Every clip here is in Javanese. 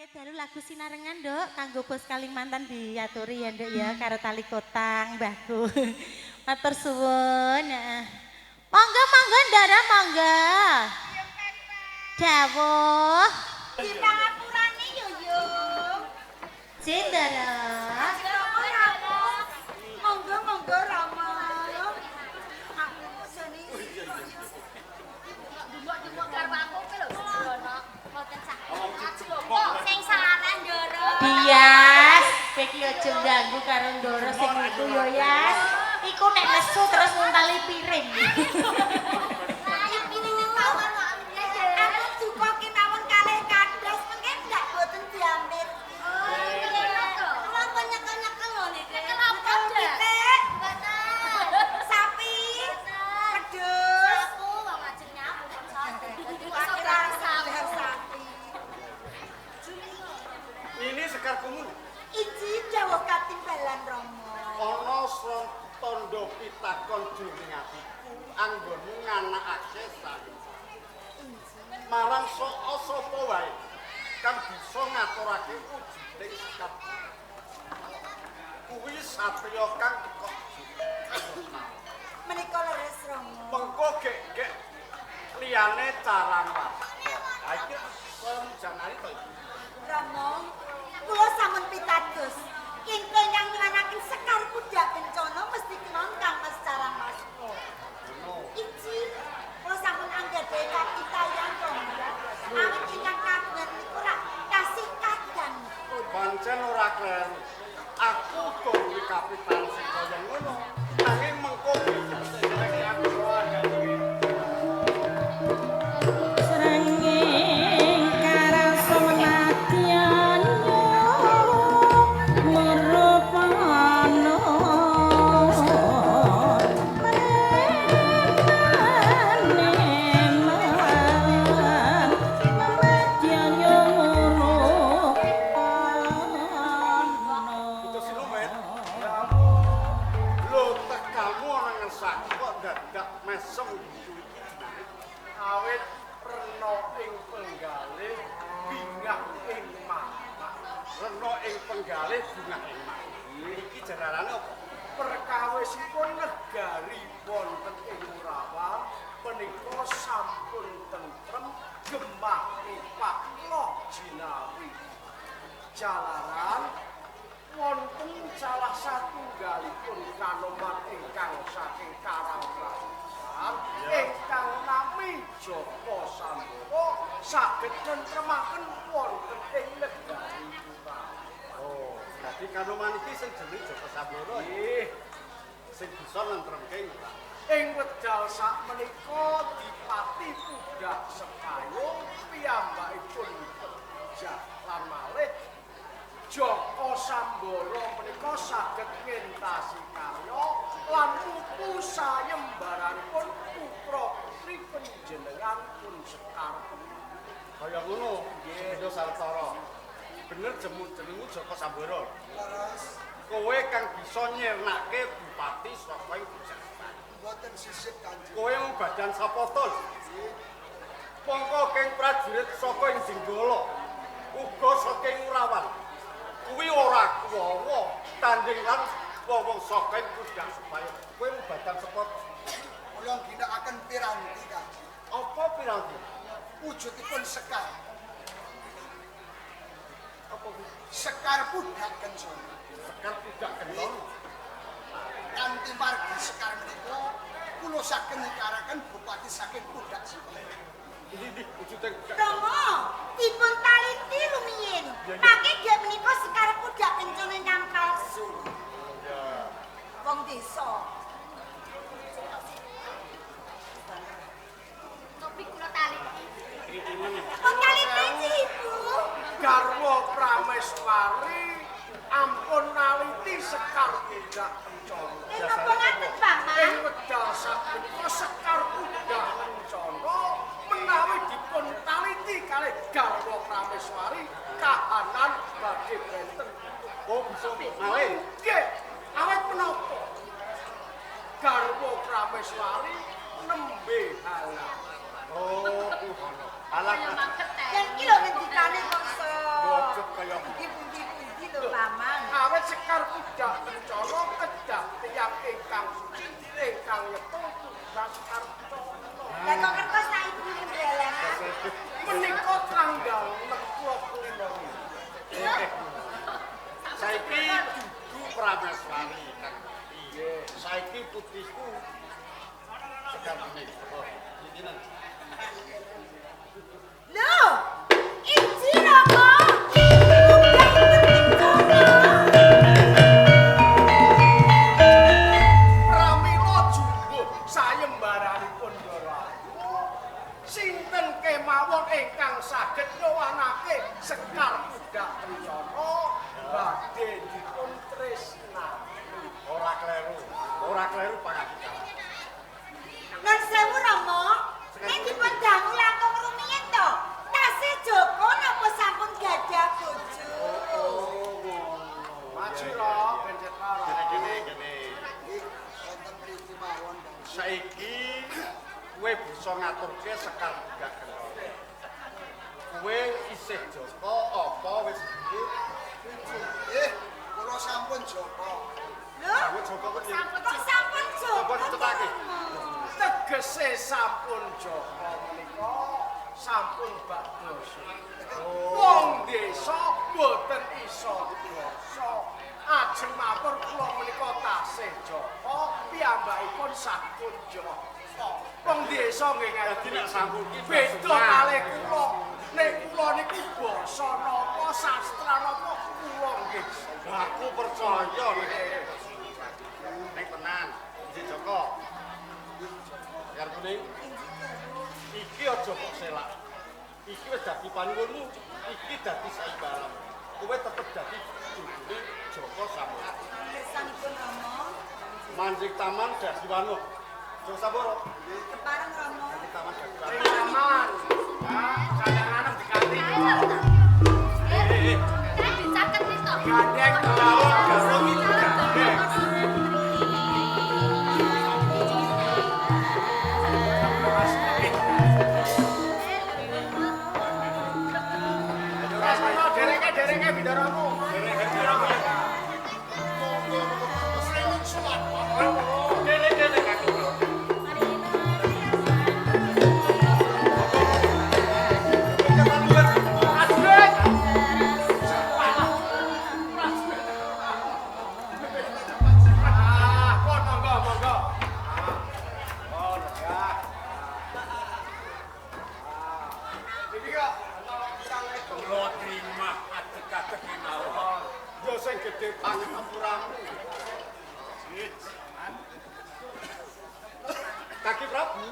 Mangke dalu lagu sinarengan, Nduk, kanggo bos Kalimantan diaturi ya, Nduk ya, karo tali kotang mbahku. Matur suwun, heeh. Monggo monggo Ndara monggo. Dawuh. Di pangapurane yo yo. Cendara. Monggo monggo Rama. Aku jane Dumok-dumok garwaku ki lho sembrono. Mboten sak. Sing sareh Ndara. Bias, kowe iki aja ganggu karo Ndara sing iku yo Yas. Iku nek nesu terus nguntali piring. Aku duka kemawon kalih kados mengke ndak boten diambil. Kenapa nyekel-nyekel lho niki? Nyekel apa, Dak? Pitik, Mboten. sapi, wedhus, Aku wong ajeng nyapu kok sapi. akhirnya sapi. Ini Sekar Kumun. Iji dawuh katimbalan Rama. Ana tandha pitakon jroning atiku anggonmu nganakake sang. Marang saka sapa wae kang bisa ngaturake wujuding sekar. Kuwi satriya kang kok Menika leres Rama. mengko gek-gek liyane carang waska. Ha iki kaya mujanari to iki. Rama, kula sampun pitados. Yen ingkang ngilanaken Sekar Pudak Kencana mesti kemawon Kang Mas Carang Waska. Ngono. Iji, kula sampun anggadhahi kapitayan Rama. Awit ingkang kagungan niku rak kasih kadangipun. Pancen ora kleru. Aku uga duwe kapitan sing kaya ngono. Nanging mengko gek-gek aku ora duwe. Srengeng karasa madyan murupana meneman madyan murupana. Itu sinumen. Lho tekamu ana ngesakku kok dadak mesem gitu iki jenenge. Awit rena ing penggalih bingah ing manak. Rena ing penggalih bungah ing mak. Iki jararane apa? Perkawisipun negari wonten ing Urawan punika sampun tentrem gemah ripah loh jinawi. Jalaran wonten salah satunggalipun kanoman ingkang saking Karangprawisan ingkang nami Jaka Sambara saged nentremaken wonten ing negari Urawan. Oh, dadi kanoman iki sing jenenge Jaka Sambara Nggih. sing bisa nentremke ora. Ing wekdal sakmenika dipati pudhak sepayung piyambakipun pejah lan malih Jaka Sambara menika saged ngentasi karya lan mupu sayembaranipun putra putri panjenengan pun Sekar. Kaya ngono, nggih Sawtara. Bener jemu jenengmu Jaka Sambara. Leres, Kowe kang bisa nyirnake bupati saka ing Gujarat. mboten sisip Kanjeng. Kowe mung badan sapata lho. Mongko keng prajurit saka ing Jenggala, uga saka ing Urawan. Kuwi ora kuwawa tanding lan wong-wong saka ing Kudang Sepaya. Kowe mung badan sepata. Kula ginakaken piranti Kanjeng. Apa piranti? Wujudipun sekar. Apa kuwi? Sekar Pudhak Kencana. Sekar Pudhak Kencana. Kanthi margi sekar menika kula saged nyekaraken bupati saking Pudhak Sepaya. Iki ndi wujude Pudhak? Rama, dipun taliti rumiyin. Mangke nggih menika Sekar Pudak Kencana ingkang palsu. Wong desa. Topi kula taliti. Pun taliti Ibu. Garwa Prameswari ampun naliti Sekar Pudhak Kencana. Eh napa ngaten, Paman? Ing wekdal sakmenika Sekar Pudhak Kencana menawi dipun taliti kalih garwa Prameswari kahanan badhe benten. Oh, bisa malih. Nggih, awit menapa? Garwa Prameswari nembe halang. Oh, kuwi. Alah Kaya maget Yen iki lho ngendikane kok iso. Bojo Pudak Kencana kedah tiyang ingkang suci ingkang nyetung tugas Sekar Kencana. Lah kok ngertos nek ibu dalah. Menika tanggal 65. Saiki dudu Prameswari kang. Nggih, saiki putihku Sekar Kuning. Iki nang. Lho, inji Rama. Pramila jumbuh sayembaranipun Ndara Ayu. Sinten kemawon ingkang saged nyowanake Sekar Pudak Kencana badhe dipun tresnani. Ora kleru. Ora kleru pangandikan. Nun sewu Rama, nek dipun dangu langkung rumiyin to. Tasih Joko napa sampun gadah bojo? Oh, ngono. Maju ro ben cetha. Kene kene. Wonten mriki mawon. Saiki kowe bisa ngaturke Sekar Pudak Kencana. Kowe isih Joko apa wis duwe bojo? Kula sampun Joko. Lho, Joko kok kok sampun Joko? Sampun ditetake. Tegese sampun Joko menika sampun bakda. Wong desa mboten iso basa. Ajeng matur kula menika tasih Joko, piyambakipun sampun Joko. Wong desa nggih Dadi nek sampun ki beda kalih kula. Nek kula niku basa napa sastra napa kula nggih. Aku percaya nek nek tenan isih Joko. Sekar Kuning. Iki aja kok selak. Iki wis dadi panuwunmu, iki dadi saimbaran. Kowe tetep dadi judule Joko Samboro. Kersanipun Rama, Manjing taman Dasiwano. Joko Samboro. kepareng Rama. Manjing taman Dasiwano. Sing aman. Ya, sayangan diganti. Kan dicatet wis to. Gandeng kawon garung iki gandeng. Dereke bidaramu. Dereke bidaramu. Monggo monggo srewung sowan. Kene kene kaki bro. Ah, pun monggo monggo. Pun ya. Iki kok Kula terima adeg-adeg kemawon. Ya sing gedhe pangapuramu. Kaki Prabu.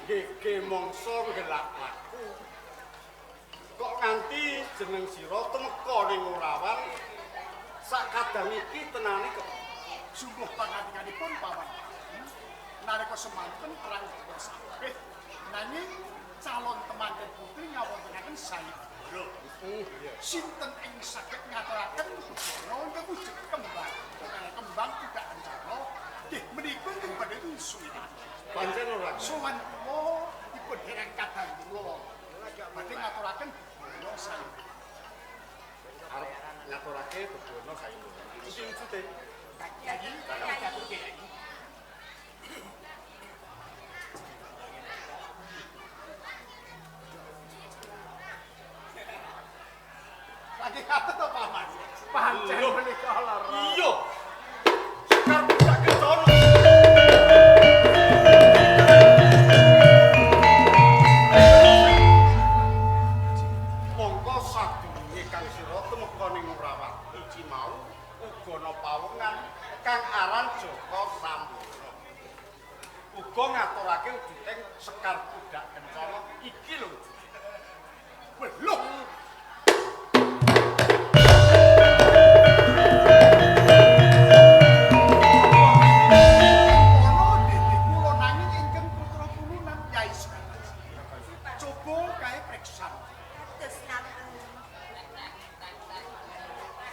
Nggih mangsa ngelak aku. Kok nganti jeneng sira tumeka ning Urawan sakadang iki tenane kok Sungguh pangandikanipun paman. Nalika semanten perang dewa sabih nanging calon temanten putri ngawontenaken sayembara. Sinten ing saged ngaturaken bebana ingkang wujud kembang. Kembang tidak rencana nggih menika ingkang badhe suwiran. Pancen ora. Sowan kula dipun dereng kadang kula. Badhe ngaturaken bebana sayembara. Arep ngaturake bebana sayembara. Iki wujude. Yai, diaturke yai. Lagi kata to paman. Pancen menika lara. Iya. Sekar Pudak Kencana. Mongko sadurunge kang sira tumeka ning Urawan iki mau uga ana pawongan kang aran Joko Samboro. Uga ngaturake wujuding Sekar Pudak Kencana iki lho. Weluh. Ana dede kula nanging ingkang putra pulunan Yai Sekartaji. Coba kae preksan. Kados napa?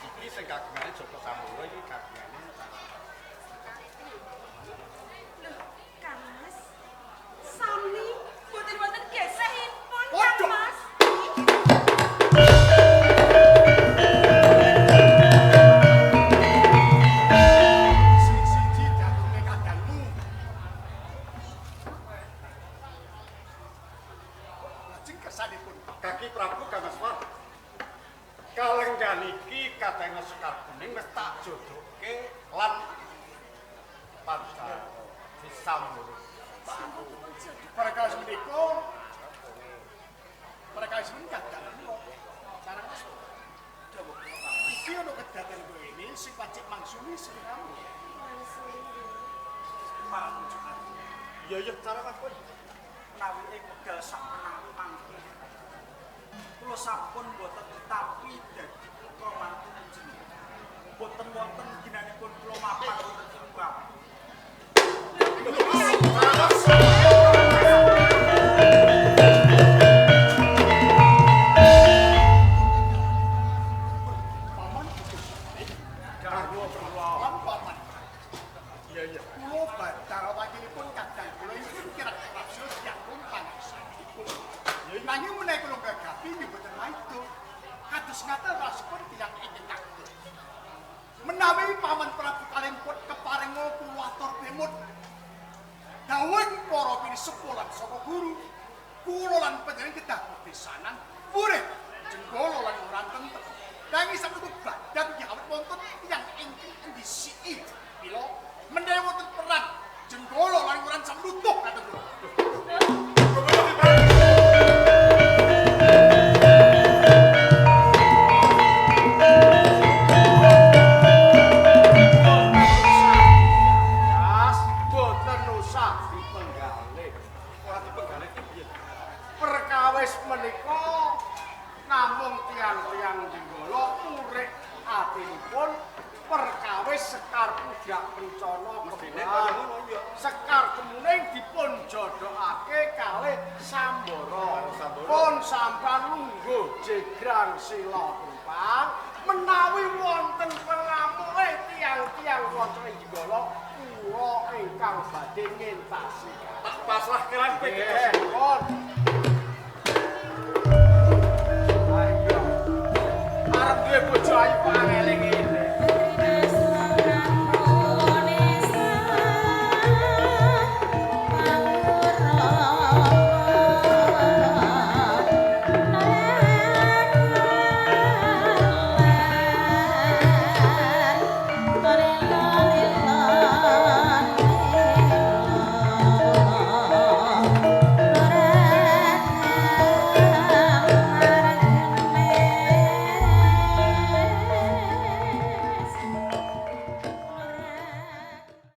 Iki sing kagungane Joko Samboro iki kagungane Lho, Kang Mas. Sami mboten wonten gesehipun Kang Waduh. Mas. Thank Prabu Kameswara. Kalenggan iki katene Sekar Kuning wis tak jodohke lan Panca disambung. Perkawis menika perkawis menika dalan kula. Carang Mas. Iki ana kedaden koyo ini sing wajib mangsuli sliramu. Iya iya cara Mas kowe. Menawi ing wekdal sakmenawi mangke kula sampun boten tetapi dadi putra mantu panjenengan. Boten wonten ginanipun kula mapan wonten ing Urawan. Paman garwa kula lan paman. Iya iya. Kula badal wakilipun kadang kula ingkang kirang prapsa tiyang pangaksapun. Nanging menawi kula gagapi nggih boten maido. Kados ngaten rasipun tiyang ingkang takut. Menawi Paman Prabu Kalemput keparenga kula atur bemut. Dawuhing para pinisepuh lan saka guru, kula lan panjenengan kedah bebesanan purih Jenggala lan ora tentrem. Nanging sampun badan nggih awit wonten tiyang ingkang ndisiki. Mila menawi wonten perang Jenggala lan ora samlutuh kados kula. Yas, boten usah dipenggalih. Ora dipenggalih ki piye? Perkawis menika namung tiyang-tiyang Jenggala purik atinipun perkawis Sekar Pudak Kencana Mestine kembar. kaya ngono iya. Sekar Kemuning dipun jodhokake kalih Sambara. Karo Sambara. Pun sampan lungguh jegrang sila tumpang menawi wonten pengamuke tiyang-tiyang wonten ing Jenggala kula ingkang badhe ngentasi. Tak pasrahke lan kowe Nggih, pun.